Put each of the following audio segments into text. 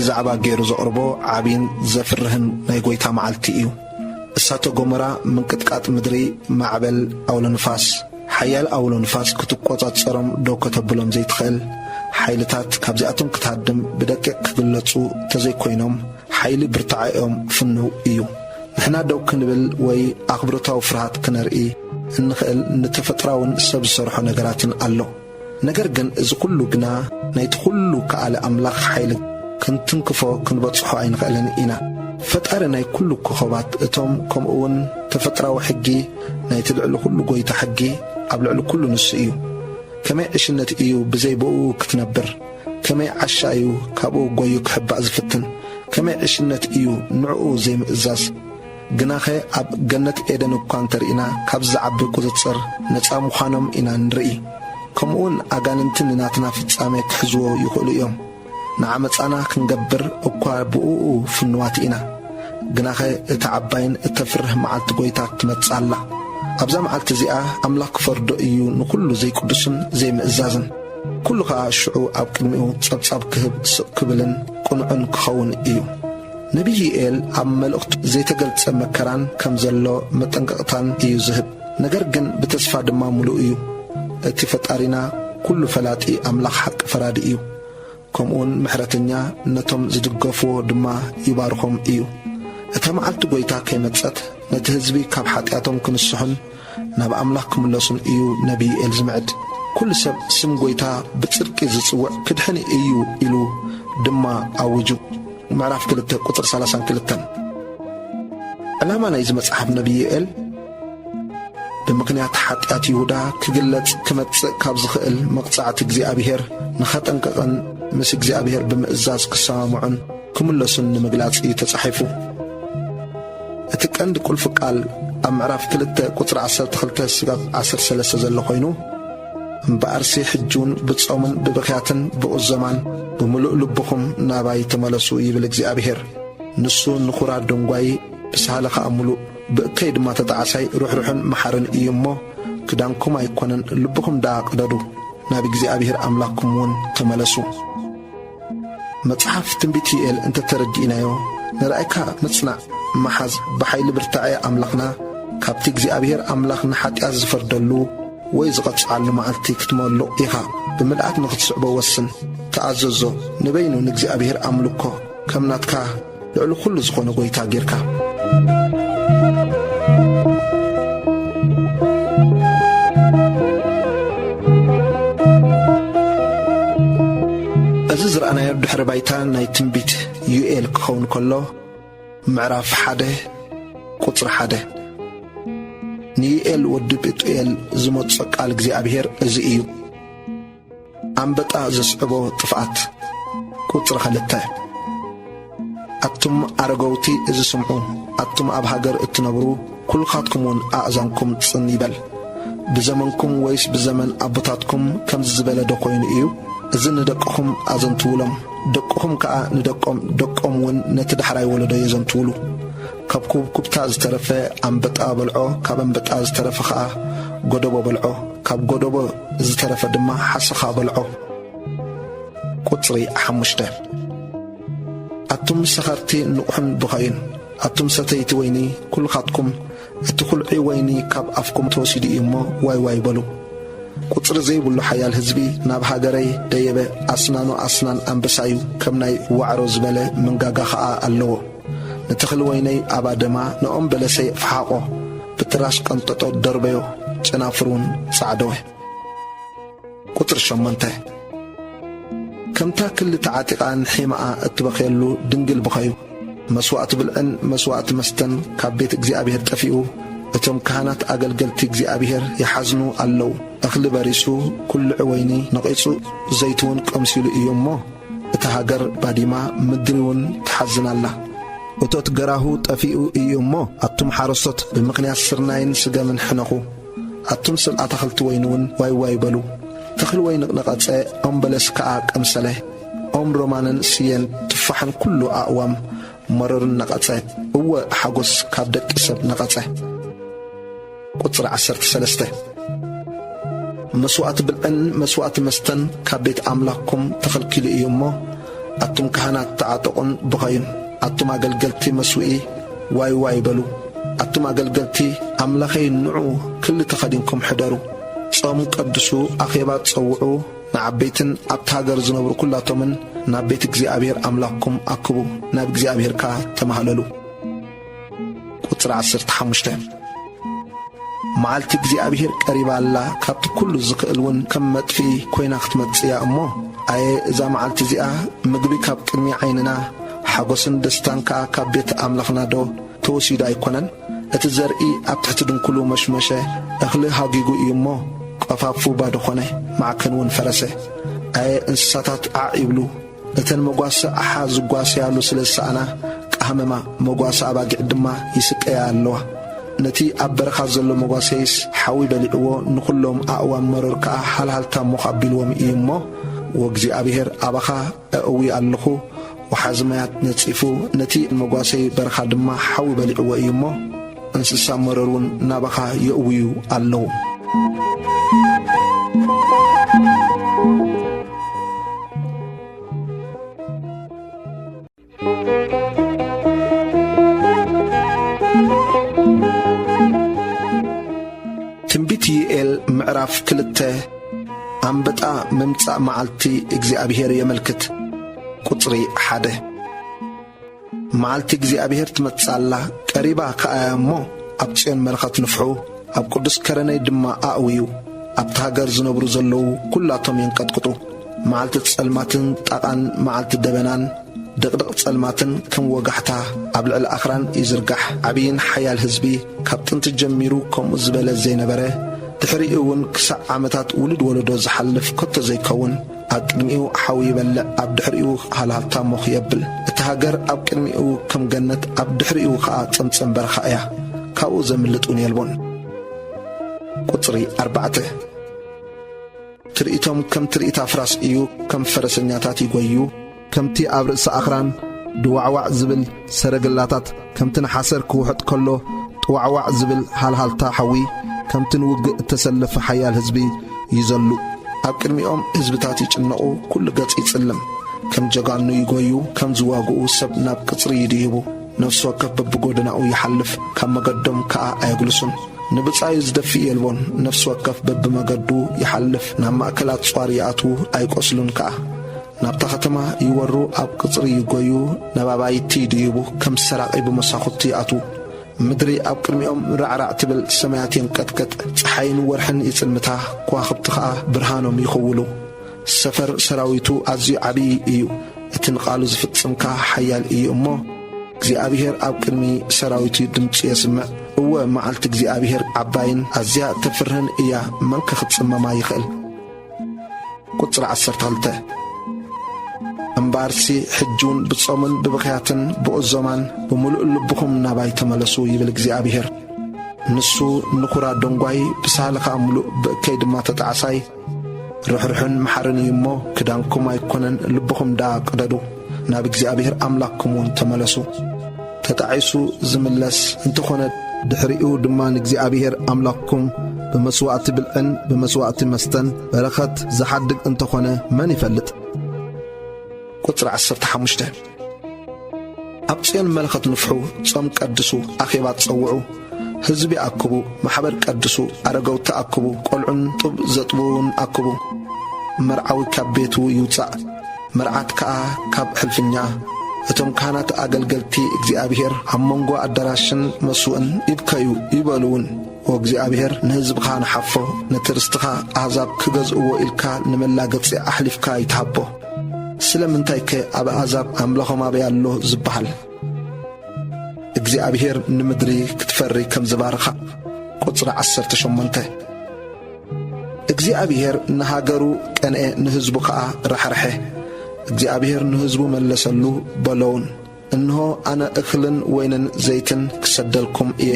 ዛዕባ ገይሩ ዘቕርቦ ዓቢን ዘፍርህን ናይ ጐይታ መዓልቲ እዩ። እሳተ ጎመራ፣ ምንቅጥቃጥ ምድሪ፣ ማዕበል፣ ኣውሎ ንፋስ፣ ሓያል ኣውሎ ንፋስ ክትቆጻጸሮም ደው ከተብሎም ዘይትኽእል ሓይልታት፣ ካብዚኣቶም ክትሃድም ብደቂቕ ክግለጹ ተዘይኮይኖም፣ ሓይሊ ብርታዐኦም ፍኑው እዩ። ንሕና ደው ክንብል ወይ ኣኽብሮታዊ ፍርሃት ክነርኢ እንኽእል ንተፈጥራውን ሰብ ዝሰርሖ ነገራትን ኣሎ። ነገር ግን እዚ ኩሉ ግና ናይቲ ኩሉ ከኣለ ኣምላኽ ሓይሊ ክንትንክፎ ክንበጽሖ ኣይንኽእልን ኢና። ፈጣሪ ናይ ኩሉ ኮኸባት እቶም ከምኡውን ተፈጥራዊ ሕጊ ናይቲ ልዕሊ ኩሉ ጐይታ ሕጊ ኣብ ልዕሊ ኩሉ ንሱ እዩ። ከመይ ዕሽነት እዩ ብዘይ ብእኡ ክትነብር? ከመይ ዓሻ እዩ ካብኡ ጐዩ ክሕባእ ዝፍትን? ከመይ ዕሽነት እዩ ንዕኡ ዘይምእዛዝ? ግናኸ ኣብ ገነት ኤደን እኳ እንተርኢና ካብዚ ዝዓቢ ቁጽጽር ነጻ ምዃኖም ኢና ንርኢ። ከምኡውን ኣጋንንቲ ንናትና ፍጻሜ ክሕዝዎ ይኽእሉ እዮም። ንዓመጻና ክንገብር እኳ ብእኡ ፍኑዋት ኢና። ግናኸ እታ ዓባይን እተፍርህ መዓልቲ ጐይታ ትመጽእ ኣላ። ኣብዛ መዓልቲ እዚኣ ኣምላኽ ክፈርዶ እዩ ንኹሉ ዘይቅዱስን ዘይምእዛዝን። ኩሉ ኸኣ ሽዑ ኣብ ቅድሚኡ ጸብጻብ ክህብ ስቕ ክብልን ቅኑዕን ክኸውን እዩ። ነቢይ ዩኤል ኣብ መልእኽቱ ዘይተገልጸ መከራን ከም ዘሎ መጠንቀቕታን እዩ ዝህብ። ነገር ግን ብተስፋ ድማ ምሉእ እዩ። እቲ ፈጣሪና ኩሉ ፈላጢ ኣምላኽ ሓቂ ፈራዲ እዩ። ከምኡውን ምሕረተኛ ነቶም ዝድገፍዎ ድማ ይባርኾም እዩ። እታ መዓልቲ ጐይታ ከይመጸት ነቲ ህዝቢ ካብ ሓጢኣቶም ክንስሑን ናብ ኣምላኽ ክምለሱን እዩ ነቢይ ዩኤል ዝምዕድ። ኩሉ ሰብ ስም ጐይታ ብጽድቂ ዝጽውዕ ክድሕን እዩ ኢሉ ድማ ኣውጁ። ምዕራፍ ክልተ ቁጽሪ ሰላሳን ክልተን። ዕላማ ናይዚ መጽሓፍ ነቢይ ዩኤል ብምኽንያት ሓጢኣት ይሁዳ ክግለጽ ክመጽእ ካብ ዝኽእል መቕጻዕቲ እግዚኣብሔር ንኸጠንቅቕን ምስ እግዚኣብሔር ብምእዛዝ ክሰማምዑን ክምለሱን ንምግላጽ እዩ ተጻሒፉ። እቲ ቀንዲ ቁልፊ ቃል ኣብ ምዕራፍ ክልተ ቁጽሪ ዓሰርተ ክልተ ስጋብ ዓሰርተ ሰለስተ ዘሎ ኮይኑ፣ እምበኣርሲ ሕጂ እውን ብጾምን ብብኽያትን ብቑዘማን ብምሉእ ልብኹም ናባይ ተመለሱ ይብል እግዚኣብሔር። ንሱ ንኹራ ደንጓዪ፣ ብሳህለ ኸኣ ምሉእ፣ ብእከይ ድማ ተጣዓሳይ፣ ርሕሩሕን መሓርን እዩ እሞ፣ ክዳንኩም ኣይኮነን፣ ልብኹም ደኣ ቅደዱ፣ ናብ እግዚኣብሔር ኣምላኽኩም እውን ተመለሱ። መጽሓፍ ትንቢት ዩኤል እንተ ተረዲእናዮ፣ ንረኣይካ ምጽናዕ፣ ምሓዝ፣ ብሓይሊ ብርታዐ ኣምላኽና፣ ካብቲ እግዚኣብሔር ኣምላኽ ንሓጢኣት ዝፈርደሉ ወይ ዝቐጽዓሉ መዓልቲ ክትመልቕ ኢኻ። ብምልኣት ንኽትስዕቦ ወስን፣ ተኣዘዞ፣ ንበይኑ ንእግዚኣብሔር ኣምልኮ፣ ከም ናትካ ልዕሊ ኩሉ ዝኾነ ጐይታ ጌርካ። እዚ ዝረኣናዮ ድሕረ ባይታ ናይ ትንቢት ዩኤል ክኸውን ከሎ፣ ምዕራፍ ሓደ ቁጽሪ ሓደ። ንዩኤል ወዲ ቢጡኤል ዝመጾ ቃል እግዚኣብሔር እዚ እዩ። ኣንበጣ ዘስዕቦ ጥፍኣት። ቁጽሪ ክልተ። ኣቱም ኣረገውቲ እዚ ስምዑ፣ ኣቱም ኣብ ሃገር እትነብሩ ኩልኻትኩም እውን ኣእዛንኩም ጽን ይበል። ብዘመንኩም ወይስ ብዘመን ኣቦታትኩም ከምዚ ዝበለ ዶ ኮይኑ እዩ? እዚ ንደቅኹም ኣዘንትውሎም፣ ደቅኹም ከኣ ንደቆም፣ ደቆም እውን ነቲ ዳሕራይ ወለዶ የዘንትውሉ። ካብ ኩብኩብታ ዝተረፈ ኣንበጣ በልዖ፣ ካብ ኣንበጣ ዝተረፈ ኸኣ ጎደቦ በልዖ፣ ካብ ጎደቦ ዝተረፈ ድማ ሓሰኻ በልዖ። ቁጽሪ ሓሙሽተ። ኣቱም ሰኸርቲ ንቕሑን ብኸዩን፣ ኣቱም ሰተይቲ ወይኒ ኩልኻትኩም፣ እቲ ኹልዒ ወይኒ ካብ ኣፍኩም ተወሲዱ እዩ እሞ ዋይ ዋይ በሉ። ቁጽሪ ዘይብሉ ሓያል ህዝቢ ናብ ሃገረይ ደየበ፣ ኣስናኑ ኣስናን ኣንበሳ እዩ፣ ከም ናይ ዋዕሮ ዝበለ መንጋጋ ኸኣ ኣለዎ። ንተኽሊ ወይነይ ኣባደማ፣ ንኦም በለሰይ ፈሓቖ፣ ብትራስ ቀንጠጦ ደርበዮ፣ ጨናፍር እውን ጻዕደወ። ቁጽሪ ሸሞንተ። ከምታ ክሊ ተዓጢቓ ንሒማኣ እትበኽየሉ ድንግል ብኸዩ። መስዋእቲ ብልዕን መስዋእቲ መስተን ካብ ቤት እግዚኣብሔር ጠፊኡ፣ እቶም ካህናት ኣገልገልቲ እግዚኣብሔር ይሓዝኑ ኣለዉ። እኽሊ በሪሱ፣ ኩልዒ ወይኒ ነቒጹ፣ ዘይቲ እውን ቀምሲሉ እዩ እሞ፣ እታ ሃገር ባዲማ፣ ምድሪ እውን ትሓዝን ኣላ። እቶት ገራሁ ጠፊኡ እዩ እሞ፣ ኣቱም ሓረስቶት ብምኽንያት ስርናይን ስገምን ሕነኹ። ኣቱም ሰብ ኣታኽልቲ ወይኒ እውን ዋይ ዋይ በሉ። ተኽሊ ወይኒ ነቐጸ፣ ኦም በለስ ከኣ ቀምሰለ። ኦም ሮማንን ስየን ቱፋሕን ኩሉ ኣእዋም መረሩን ነቐጸ። እወ፣ ሓጎስ ካብ ደቂ ሰብ ነቐጸ። ቁጽሪ ዓሰርተ ሰለስተ። መስዋእቲ ብልዕን መስዋእቲ መስተን ካብ ቤት ኣምላኽኩም ተኸልኪሉ እዩ እሞ፣ ኣቱም ካህናት ተዓጠቑን ብኸዩን፣ ኣቱም ኣገልገልቲ መስውኢ ዋይ ዋይ በሉ። ኣቱም ኣገልገልቲ ኣምላኸይ ንዑ ክሊ ተኸዲንኩም ሕደሩ። ጾም ቀድሱ፣ ኣኼባ ጸውዑ፣ ንዓበይትን ኣብቲ ሃገር ዝነብሩ ኩላቶምን ናብ ቤት እግዚኣብሔር ኣምላኽኩም ኣክቡ፣ ናብ እግዚኣብሔር ከኣ ተማህለሉ። ቁጽሪ ዓሰርተ ሓሙሽተ። መዓልቲ እግዚኣብሔር ቀሪባ ኣላ፣ ካብቲ ኩሉ ዝኽእል እውን ከም መጥፍኢ ኮይና ክትመጽእ እያ እሞ፣ ኣየ እዛ መዓልቲ እዚኣ ምግቢ ካብ ቅድሚ ዓይንና፣ ሓጎስን ደስታን ከኣ ካብ ቤት ኣምላኽና ዶ ተወሲዱ ኣይኮነን? እቲ ዘርኢ ኣብ ትሕቲ ድንኩሉ መሽመሸ፣ እኽሊ ሃጊጉ እዩ እሞ፣ ቆፋፉ ባዶ ኾነ፣ ማዕከን እውን ፈረሰ። ኣየ እንስሳታት ዓዕ ይብሉ፣ እተን መጓሰ ኣሓ ዝጓሰያሉ ስለ ዝሰኣና፣ ቃህመማ፣ መጓሰ ኣባጊዕ ድማ ይስቀያ ኣለዋ። ነቲ ኣብ በረኻ ዘሎ መጓሰይስ ሓዊ በሊዕዎ፣ ንኹሎም ኣእዋም መሮር ከኣ ሃልሃልታ ሞኽ ኣቢልዎም እዩ እሞ፣ ወእግዚኣብሔር ኣባኻ እእዊ ኣለኹ፣ ወሓዚ ማያት ነጺፉ፣ ነቲ መጓሰይ በረኻ ድማ ሓዊ በሊዕዎ እዩ እሞ፣ እንስሳ መሮር እውን ናባኻ የእውዩ ኣለዉ። ትንቢት ዩኤል ምዕራፍ ክልተ። ኣንበጣ ምምጻእ መዓልቲ እግዚኣብሔር የመልክት። ቁጽሪ ሓደ። መዓልቲ እግዚኣብሔር ትመጽእ ኣላ፣ ቀሪባ ከኣ እያ እሞ፣ ኣብ ጽዮን መለኸት ንፍሑ፣ ኣብ ቅዱስ ከረነይ ድማ ኣእውዩ። ኣብቲ ሃገር ዝነብሩ ዘለዉ ኩላቶም ይንቀጥቅጡ። መዓልቲ ጸልማትን ጣቓን፣ መዓልቲ ደበናን ድቕድቕ ጸልማትን ከም ወጋሕታ ኣብ ልዕሊ ኣኽራን ይዝርጋሕ። ዓብይን ሓያል ህዝቢ፣ ካብ ጥንቲ ጀሚሩ ከምኡ ዝበለ ዘይነበረ፣ ድሕሪኡ እውን ክሳዕ ዓመታት ውሉድ ወለዶ ዝሓልፍ ከቶ ዘይከውን፣ ኣብ ቅድሚኡ ሓዊ ይበልዕ፣ ኣብ ድሕሪኡ ሃልሃልታ ሞኽ የብል። እታ ሃገር ኣብ ቅድሚኡ ከም ገነት፣ ኣብ ድሕሪኡ ኸኣ ጸምጸም በረኻ እያ። ካብኡ ዘምልጥ እውን የልቦን። ቁጽሪ ኣርባዕተ። ትርኢቶም ከም ትርኢት ኣፍራስ እዩ፣ ከም ፈረሰኛታት ይጎዩ። ከምቲ ኣብ ርእሲ ኣኽራን ድዋዕዋዕ ዝብል ሰረገላታት፣ ከምቲ ንሓሰር ክውሕጥ ከሎ ጥዋዕዋዕ ዝብል ሃልሃልታ ሓዊ፣ ከምቲ ንውግእ እተሰለፈ ሓያል ህዝቢ ይዘሉ። ኣብ ቅድሚኦም ህዝብታት ይጭነቑ፣ ኩሉ ገጽ ይጽልም። ከም ጀጋኑ ይጎዩ፣ ከም ዝዋግኡ ሰብ ናብ ቅጽሪ ይድይቡ። ነፍሲ ወከፍ በብጎደናኡ ይሓልፍ፣ ካብ መገዶም ከኣ ኣየግልሱን። ንብጻዩ ዝደፍእ የልቦን፣ ነፍሲ ወከፍ በብመገዱ ይሓልፍ፣ ናብ ማእከል ኣጽዋር ይኣትዉ፣ ኣይቆስሉን ከኣ። ናብታ ከተማ ይወሩ፣ ኣብ ቅጽሪ ይጎዩ፣ ናብ ኣባይቲ ይድይቡ፣ ከም ሰራቒ ብመሳኹቲ ይኣትዉ። ምድሪ ኣብ ቅድሚኦም ራዕራዕ ትብል፣ ሰማያት የንቀጥቅጥ፣ ጸሓይን ወርሕን ይጽልምታ፣ ከዋኽብቲ ኸኣ ብርሃኖም ይኽውሉ። ሰፈር ሰራዊቱ ኣዝዩ ዓብዪ እዩ። እቲ ንቓሉ ዝፍጽም ከኣ ሓያል እዩ እሞ፣ እግዚኣብሄር ኣብ ቅድሚ ሰራዊቱ ድምጺ የስምዕ። እወ፣ መዓልቲ እግዚኣብሄር ዓባይን ኣዝያ ተፍርህን እያ፣ መንከ ክትጽመማ ይኽእል? ቁጽሪ ዓሰርተ ክልተ። እምበኣርሲ፣ ሕጂ እውን ብጾምን ብብኽያትን ብቑዞማን ብምሉእ ልብኹም ናባይ ተመለሱ፣ ይብል እግዚኣብሄር። ንሱ ንኹራ ደንጓይ፣ ብሳህሊ ኸኣ ምሉእ፣ ብእከይ ድማ ተጣዕሳይ፣ ርሕሩሕን መሓርን እዩ እሞ፣ ክዳንኩም ኣይኮነን፣ ልብኹም ደኣ ቅደዱ፣ ናብ እግዚኣብሄር ኣምላኽኩም እውን ተመለሱ። ተጣዒሱ ዝምለስ እንተኾነ፣ ድሕሪኡ ድማ ንእግዚኣብሄር ኣምላኽኩም ብመስዋእቲ ብልዕን ብመስዋእቲ መስተን በረኸት ዝሓድግ እንተኾነ፣ መን ይፈልጥ? ቁጽሪ ዓሰርተ ሓሙሽተ። ኣብ ጽዮን መለኸት ንፍሑ፣ ጾም ቀድሱ፣ ኣኼባ ጸውዑ፣ ህዝቢ ኣክቡ፣ ማሕበር ቀድሱ፣ ኣረገውቲ ኣክቡ፣ ቆልዑን ጡብ ዘጥብውን ኣክቡ። መርዓዊ ካብ ቤቱ ይውጻእ፣ መርዓት ከኣ ካብ ሕልፍኛ። እቶም ካህናት ኣገልገልቲ እግዚኣብሄር ኣብ መንጎ ኣዳራሽን መስውእን ይብከዩ፣ ይበሉ እውን። ኦ እግዚኣብሄር፣ ንህዝብኻ ንሓፎ፣ ነቲ ርስትኻ ኣህዛብ ክገዝእዎ ኢልካ ንመላገጺ ኣሕሊፍካ ኣይትሃቦ። ስለምንታይከ ኣብ ኣህዛብ ኣምላኾም ኣበይ ኣሎ ዝበሃል? እግዚኣብሄር ንምድሪ ክትፈሪ ከም ዝባርኻ። ቁጽሪ ዓሰርተ ሸሞንተ። እግዚኣብሄር ንሃገሩ ቀንኤ፣ ንህዝቡ ኸኣ ራሕርሐ። እግዚኣብሄር ንህዝቡ መለሰሉ፣ በሎውን፣ እንሆ፣ ኣነ እኽልን ወይንን ዘይትን ክሰደልኩም እየ፣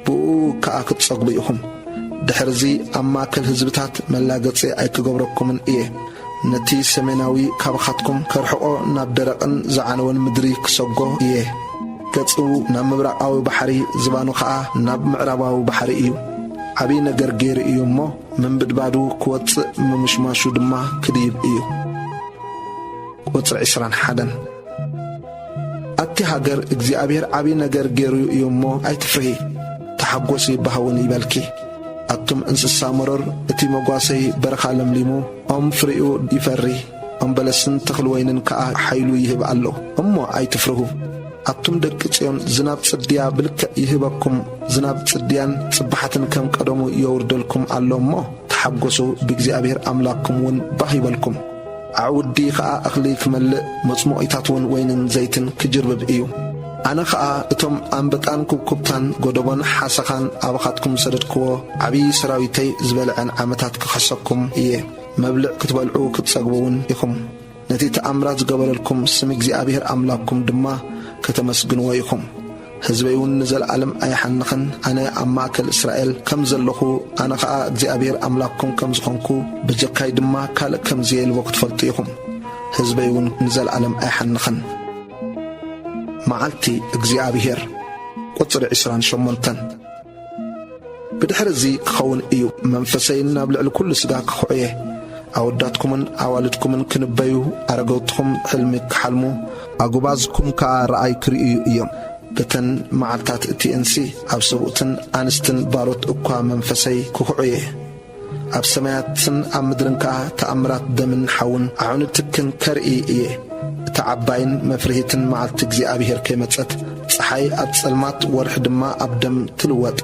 ብእኡ ከኣ ክትጸግቡ ኢኹም። ድሕርዚ ኣብ ማእከል ህዝብታት መላገጺ ኣይክገብረኩምን እየ። ነቲ ሰሜናዊ ካባኻትኩም ከርሕቖ፣ ናብ ደረቕን ዝዓነወን ምድሪ ክሰጎ እየ። ገጹ ናብ ምብራቓዊ ባሕሪ፣ ዝባኑ ኸኣ ናብ ምዕራባዊ ባሕሪ እዩ። ዓብዪ ነገር ገይሩ እዩ እሞ፣ ምንብድባዱ ክወጽእ፣ ምምሽማሹ ድማ ክድይብ እዩ። ቁጽሪ ዕስራን ሓደን። ኣቲ ሃገር፣ እግዚኣብሔር ዓብዪ ነገር ገይሩ እዩ እሞ ኣይትፍርሂ፣ ተሓጎሲ ባህውን ይበልኪ። ኣቱም እንስሳ መሮር፣ እቲ መጓሰይ በረኻ ለምሊሙ፣ ኦም ፍሬኡ ይፈሪ፣ ኦም በለስን ተኽሊ ወይንን ከኣ ሓይሉ ይህብ ኣሎ። እሞ ኣይትፍርሁ። ኣቱም ደቂ ጽዮን፣ ዝናብ ጽድያ ብልክዕ ይህበኩም፣ ዝናብ ጽድያን ጽባሓትን ከም ቀደሙ የውርደልኩም ኣሎ እሞ፣ ተሓጎሱ፣ ብእግዚኣብሔር ኣምላኽኩም እውን ባህ ይበልኩም። ኣዕውዲ ኸኣ እኽሊ ክመልእ፣ መጽሞቒታት እውን ወይንን ዘይትን ክጅርብብ እዩ። ኣነ ኸኣ እቶም ኣንበጣን ኩብኩብታን፣ ጎደቦን ሓሰኻን ኣባኻትኩም ዝሰደድክዎ፣ ዓብዪ ሰራዊተይ ዝበልዐን ዓመታት ክኸሰኩም እየ። መብልዕ ክትበልዑ ክትጸግቡ እውን ኢኹም። ነቲ ተኣምራት ዝገበረልኩም ስም እግዚኣብሔር ኣምላኽኩም ድማ ከተመስግንዎ ኢኹም። ህዝበይ እውን ንዘለኣለም ኣይሓንኽን። ኣነ ኣብ ማእከል እስራኤል ከም ዘለኹ፣ ኣነ ኸኣ እግዚኣብሔር ኣምላኽኩም ከም ዝኾንኩ፣ በጀካይ ድማ ካልእ ከም ዘየልቦ ክትፈልጡ ኢኹም። ህዝበይ እውን ንዘለኣለም ኣይሓንኽን። መዓልቲ እግዚኣብሔር። ቁጽሪ ዕስራን ሸሞንተን። ብድሕሪ እዚ ክኸውን እዩ፣ መንፈሰይን ናብ ልዕሊ ኩሉ ስጋ ክኹዕየ፣ ኣወዳትኩምን ኣዋልድኩምን ክንበዩ፣ ኣረገውትኹም ሕልሚ ክሓልሙ፣ ኣጉባዝኩም ከኣ ረኣይ ክርእዩ እዮም። በተን መዓልታት እቲኤንሲ ኣብ ሰብኡትን ኣንስትን ባሮት እኳ መንፈሰይ ክኹዕየ፣ ኣብ ሰማያትን ኣብ ምድርን ከኣ ተኣምራት ደምን ሓውን ኣዕኑድ ትክን ከርኢ እየ። እታ ዓባይን መፍርሂትን መዓልቲ እግዚኣብሔር ከይመጸት፣ ጸሓይ ኣብ ጸልማት፣ ወርሒ ድማ ኣብ ደም ትልወጥ።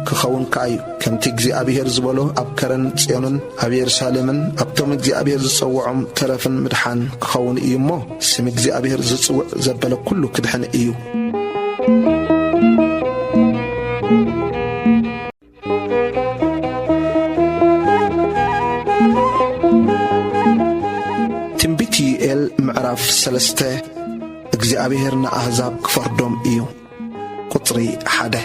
ክኸውን ከኣ እዩ፣ ከምቲ እግዚኣብሔር ዝበሎ፣ ኣብ ከረን ጽዮንን ኣብ የሩሳሌምን ኣብቶም እግዚኣብሔር ዝጸውዖም ተረፍን ምድሓን ክኸውን እዩ እሞ፣ ስም እግዚኣብሔር ዝጽውዕ ዘበለ ኩሉ ክድሕን እዩ። ትንቢት ዩኤል ምዕራፍ ሰለስተ። እግዚኣብሔር ንኣህዛብ ክፈርዶም እዩ። ቁጽሪ ሓደ።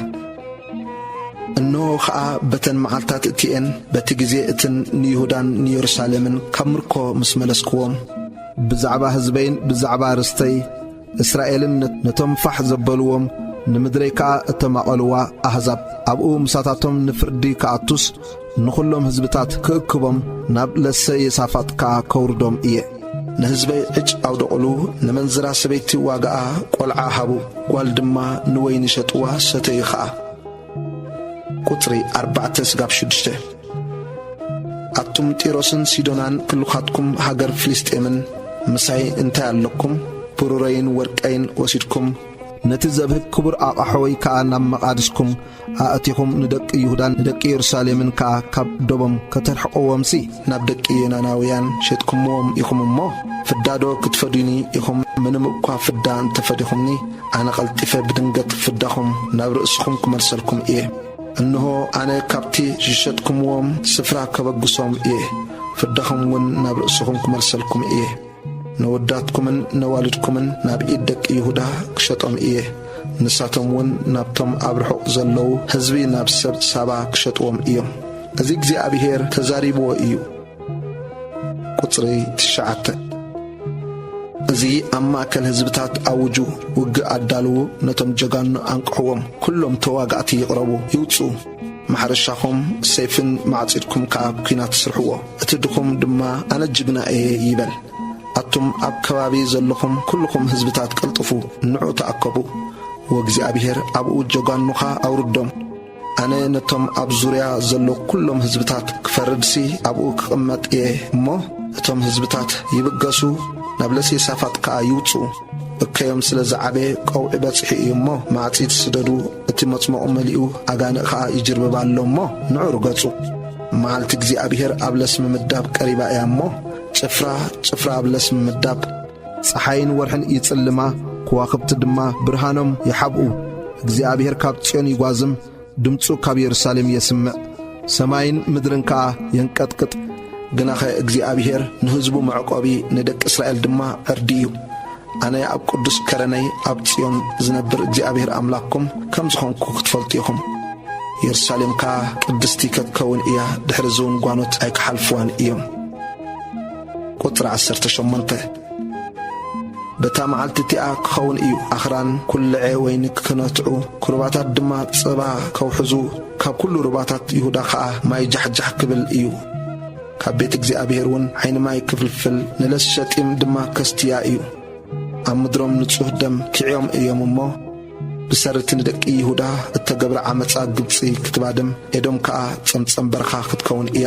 እንሆ ኸኣ በተን መዓልታት እቲኤን፣ በቲ ግዜ እትን ንይሁዳን ንየሩሳሌምን ካብ ምርኮ ምስ መለስክዎም፣ ብዛዕባ ህዝበይን ብዛዕባ ርስተይ እስራኤልን ነ-፣ ነቶም ፋሕ ዘበልዎም፣ ንምድረይ ከኣ እተማቐልዋ ኣህዛብ፣ ኣብኡ ምሳታቶም ንፍርዲ ክኣቱስ፣ ንኹሎም ህዝብታት ክእክቦም፣ ናብ ለሰ የሳፋጥ ከኣ ከውርዶም እየ። ንህዝበይ ዕጭ ኣውደቑሉ፣ ነመንዝራ ሰበይቲ ዋጋኣ ቈልዓ ሃቡ፣ ጓል ድማ ንወይኒ ሸጥዋ፣ ሰተዩ ኸኣ። ቁጽሪ ኣርባዕተ ስጋብ ሽዱሽተ። ኣቱም ጢሮስን ሲዶናን፣ ክልኻትኩም ሃገር ፍልስጤምን፣ ምሳይ እንታይ ኣለኩም? ብሩረይን ወርቀይን ወሲድኩም፣ ነቲ ዘብህግ ክቡር ኣቓሖይ ከኣ ናብ መቓድስኩም ኣእቲኹም፣ ንደቂ ይሁዳን ንደቂ የሩሳሌምን ከኣ ካብ ዶቦም ከተርሕቕዎምሲ፣ ናብ ደቂ ዮናናውያን ሸጥኩምዎም ኢኹም እሞ፣ ፍዳዶ ክትፈድዩኒ ኢኹም? ምንም እኳ ፍዳ እንተፈዲኹምኒ፣ ኣነ ቐልጢፈ ብድንገት ፍዳኹም ናብ ርእስኹም ክመልሰልኩም እየ። እንሆ፣ ኣነ ካብቲ ዝሸጥኩምዎም ስፍራ ከበግሶም እየ፣ ፍዳኹም እውን ናብ ርእስኹም ክመልሰልኩም እየ። ነወዳትኩምን ነዋልድኩምን ናብ ኢድ ደቂ ይሁዳ ክሸጦም እየ። ንሳቶም እውን ናብቶም ኣብ ርሑቕ ዘለዉ ህዝቢ፣ ናብ ሰብ ሳባ ክሸጥዎም እዮም። እዚ እግዚኣብሄር ተዛሪብዎ እዩ። ቁጽሪ ትሽዓተ። እዚ ኣብ ማእከል ህዝብታት ኣውጁ፣ ውግእ ኣዳልዉ፣ ነቶም ጀጋኑ ኣንቅሕዎም፣ ኩሎም ተዋጋእቲ ይቕረቡ፣ ይውጽኡ። ማሕረሻኹም ሰይፍን ማዕጺድኩም ከኣ ኲናት ስርሕዎ። እቲ ድኹም ድማ ኣነ ጅግና እየ ይበል። ኣቱም ኣብ ከባቢ ዘለኹም ኩልኹም ህዝብታት ቀልጥፉ፣ ንዑ ተኣከቡ። ወእግዚኣብሄር ኣብኡ ጀጋኑኻ ኣውርዶም። ኣነ ነቶም ኣብ ዙርያ ዘሎ ኩሎም ህዝብታት ክፈርድሲ ኣብኡ ክቕመጥ እየ እሞ፣ እቶም ህዝብታት ይብገሱ፣ ናብ ለሴሳፋጥ ከኣ ይውጽኡ። እከዮም ስለ ዝዓበየ ቀውዒ በጺሑ እዩ እሞ፣ ማዕጺድ ስደዱ፣ እቲ መጽመቑ መሊኡ፣ ኣጋንእ ከኣ ይጅርብብ ኣሎ እሞ፣ ንዑ ርገጹ። መዓልቲ እግዚኣብሄር ኣብ ለስሚ ምዳብ ቀሪባ እያ እሞ፣ ጭፍራ ጭፍራ ኣብ ለስሚ ምዳብ። ጸሓይን ወርሕን ይጽልማ፣ ከዋኽብቲ ድማ ብርሃኖም ይሓብኡ። እግዚኣብሄር ካብ ጽዮን ይጓዝም፣ ድምጹ ካብ የሩሳሌም የስምዕ፣ ሰማይን ምድርን ከኣ የንቀጥቅጥ። ግናኸ እግዚኣብሄር ንህዝቡ መዕቆቢ፣ ንደቂ እስራኤል ድማ ዕርዲ እዩ። ኣነ ኣብ ቅዱስ ከረነይ ኣብ ጽዮን ዝነብር እግዚኣብሄር ኣምላኽኩም ከም ዝኾንኩ ክትፈልጡ ኢኹም። የሩሳሌም ከኣ ቅድስቲ ከትከውን እያ፣ ድሕሪ እዚ እውን ጓኖት ኣይክሓልፍዋን እዮም። ቁጽሪ ዓሰርተ ሸሞንተ። በታ መዓልቲ እቲኣ ክኸውን እዩ፣ ኣኽራን ኩልዐ ወይኒ ክነትዑ፣ ኩርባታት ድማ ጸባ ከውሕዙ፣ ካብ ኩሉ ሩባታት ይሁዳ ኸኣ ማይ ጃሕጃሕ ክብል እዩ። ካብ ቤት እግዚኣብሔር እውን ዓይኒ ማይ ክፍልፍል፣ ንለስሸጢም ድማ ከስትያ እዩ። ኣብ ምድሮም ንጹህ ደም ኪዕዮም እዮም እሞ፣ ብሰርቲ ንደቂ ይሁዳ እተገብረ ዓመጻ ግብጺ ክትባድም፣ ኤዶም ከኣ ጸምጸም በረኻ ክትከውን እያ።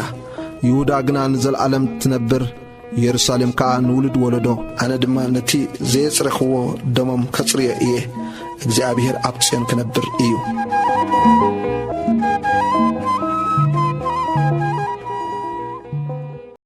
ይሁዳ ግና ንዘለኣለም ትነብር፣ ኢየሩሳሌም ከኣ ንውሉድ ወለዶ። ኣነ ድማ ነቲ ዘየጽረኽዎ ደሞም ከጽርዮ እየ። እግዚኣብሔር ኣብ ጽዮን ክነብር እዩ።